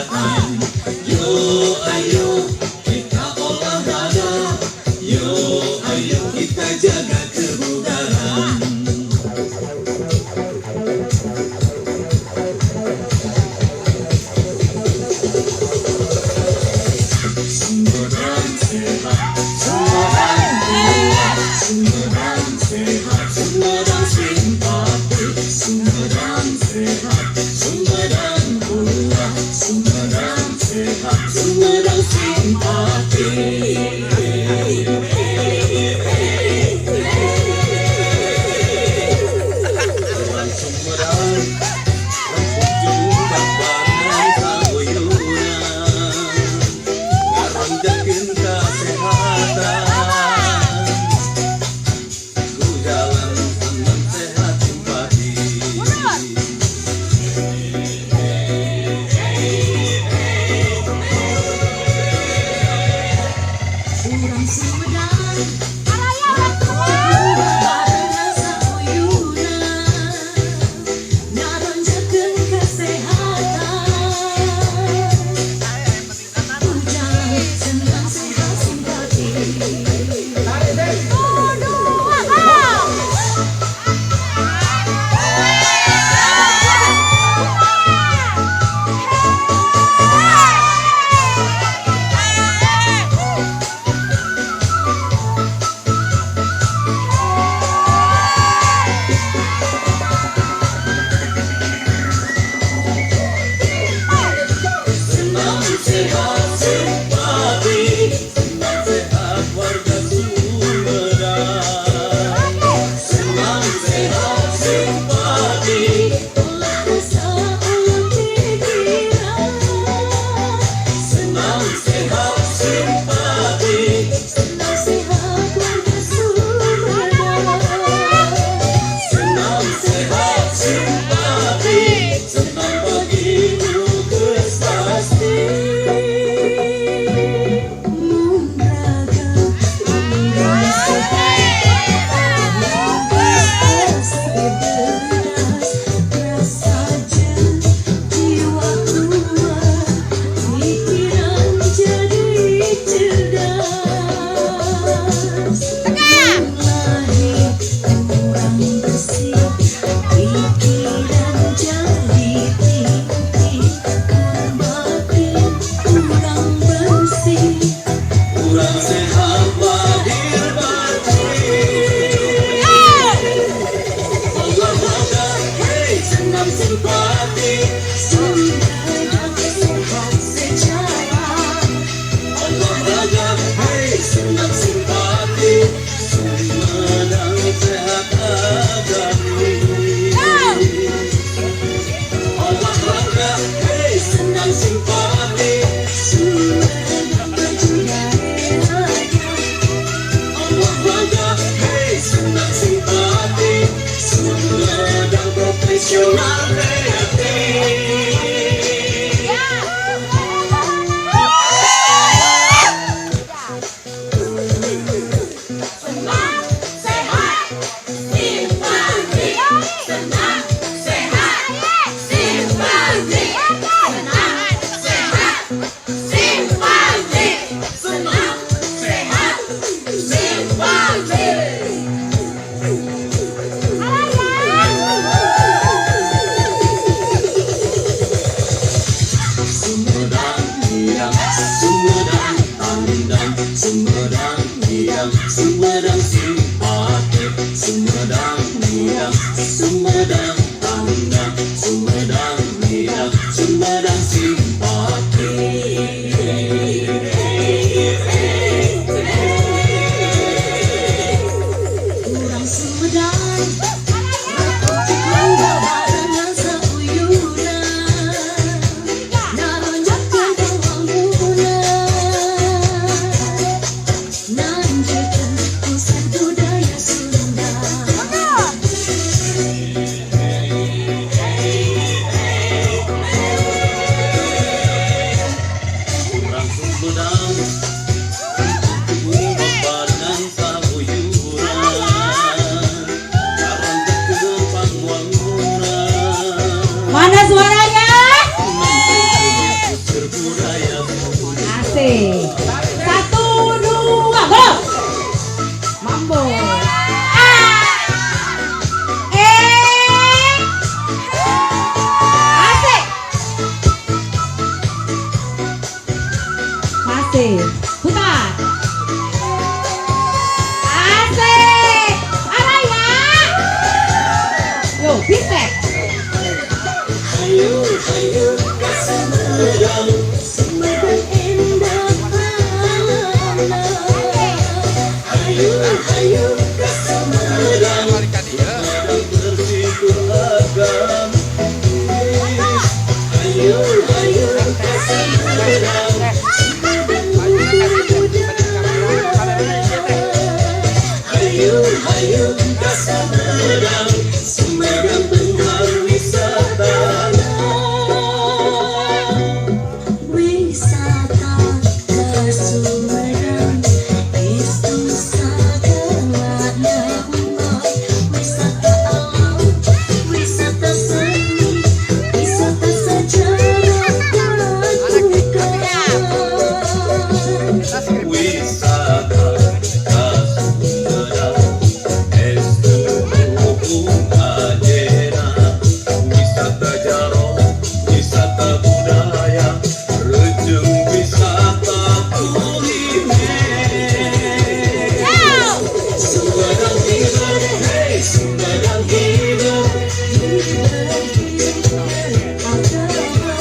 Kesehatan. Yo ayo kita olahraga. Yo ayo kita jaga kebugaran. Sumedang sehat, Sumedang kuat, Sumedang sehat, Sumedang simpati, Sumedang sehat, Sumedang kuat, Sumedang sehat, Sumedang simpati. Urang Sumedang, rempug jeung babarengan sauyunan, ngaronjakeun kasehatan. Ku jalan senang sehat simpati. Urang Sumedang, barengan sauyunan, ngaronjakeun kesehatan. Ku jalan senang sehat simpati. Senang sehat simpati, senang sehat warga Sumedang. Senang sehat simpati. Olah rasa olah pikiran. Senang sehat simpati. Senang sehat warga Sumedang. Senang sehat simpati. Senang bagimu pasti. Mun raga kurang sehat, beras rasa jeung jiwa kuat, pikiran jadi cerdas. Mun lahir kurang bersih, pikiran jadi tinggi, mun batin kurang bersih. Kurang sehat lahir batin. Olahraga, hey, senam simpati. Sumedang sehat secara. Olahraga, hey, senam simpati. Sumedang sehat abadi. Olahraga, hey, senam simpati. Sumedang maju daerahnya. Olahraga, hey, senam simpati. Sumedang profesional kreatif. Senang sehat simpati. Senang sehat simpati. Senang sehat simpati. Senang sehat simpati. Sumedang hiang, Sumedang tandang, Sumedang hiang, Sumedang simpati, Sumedang hiang, Sumedang tandang, Sumedang hiang, Sumedang simpati. Urang Sumedang, lomba barengan sauyunan, ngaronjakeun pembangunan, nanjekeun pusat budaya Sunda. Asik. Satu, dua, go. Mambo. A. E. Asik. Masih. Putar. Asik. Araya. Yo, bisek. Hayu, hayu ka Sumedang. Sumedang indah alamna. Hayu, hayu ka Sumedang. Sumedang bersih agamis. Hayu, hayu ka Sumedang. Sumedang luhur budaya. Hayu, hayu ka Sumedang. Sumedang beunghar wisata. Wisata ke Sumedang itu sagalana. Wisata alam, wisata seni, wisata sejarah lakukan. Wisata ka Sumedang estu puhung ajena. Wisata jaro, wisata budaya, reujeung wisata kuliner. Sumedang hidup, hey, Sumedang hidup. Hidup agama.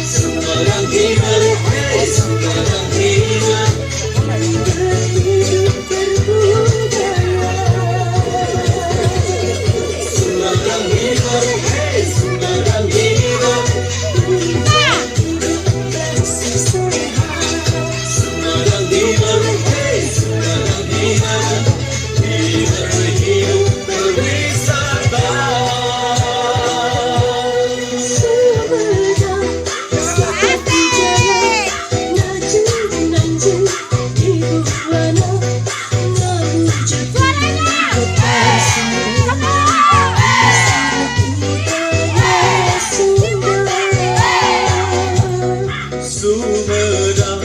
Sumedang hidup, hey, Sumedang hidup. Hidup berbudaya. Sumedang hidup, hey, Sumedang hidup. Hidup bersih sehat. Sumedang hidup, hey, Sumedang hidup. Hidup, hidup berwisata. Sumedang simpati jaya, ngajeng nanjing di buana, ngawujudkeun kota Sumedang, budaya Sumedang. Sumedang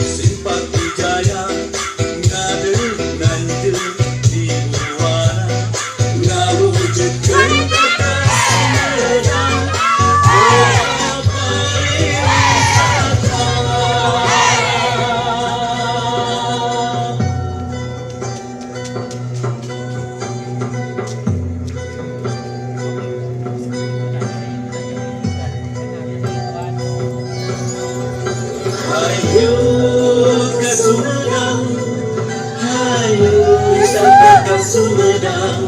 simpati jaya, ngadeg nanjeung di buana, ngawujudkeun kota Sumedang, kota pariwisata. Hayu ke Sumedang, hayu wisata ke Sumedang.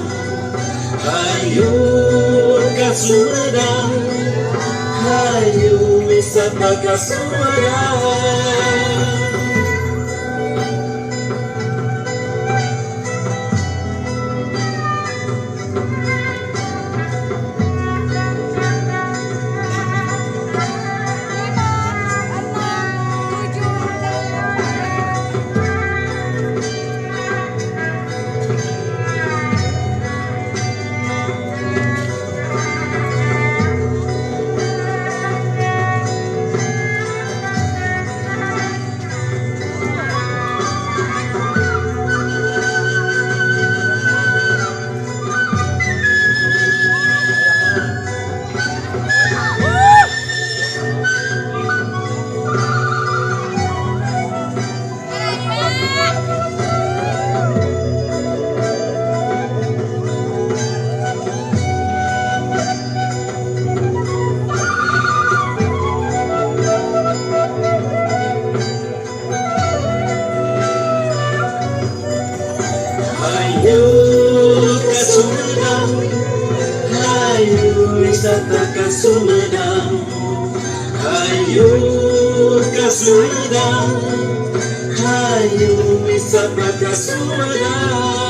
Hayu ke Sumedang, hayu wisata ke Sumedang. Lima, enam, tujuh, delapan. Hayu ke Sumedang, hayu wisata ke Sumedang. Hayu ke Sumedang, hayu wisata ke Sumedang.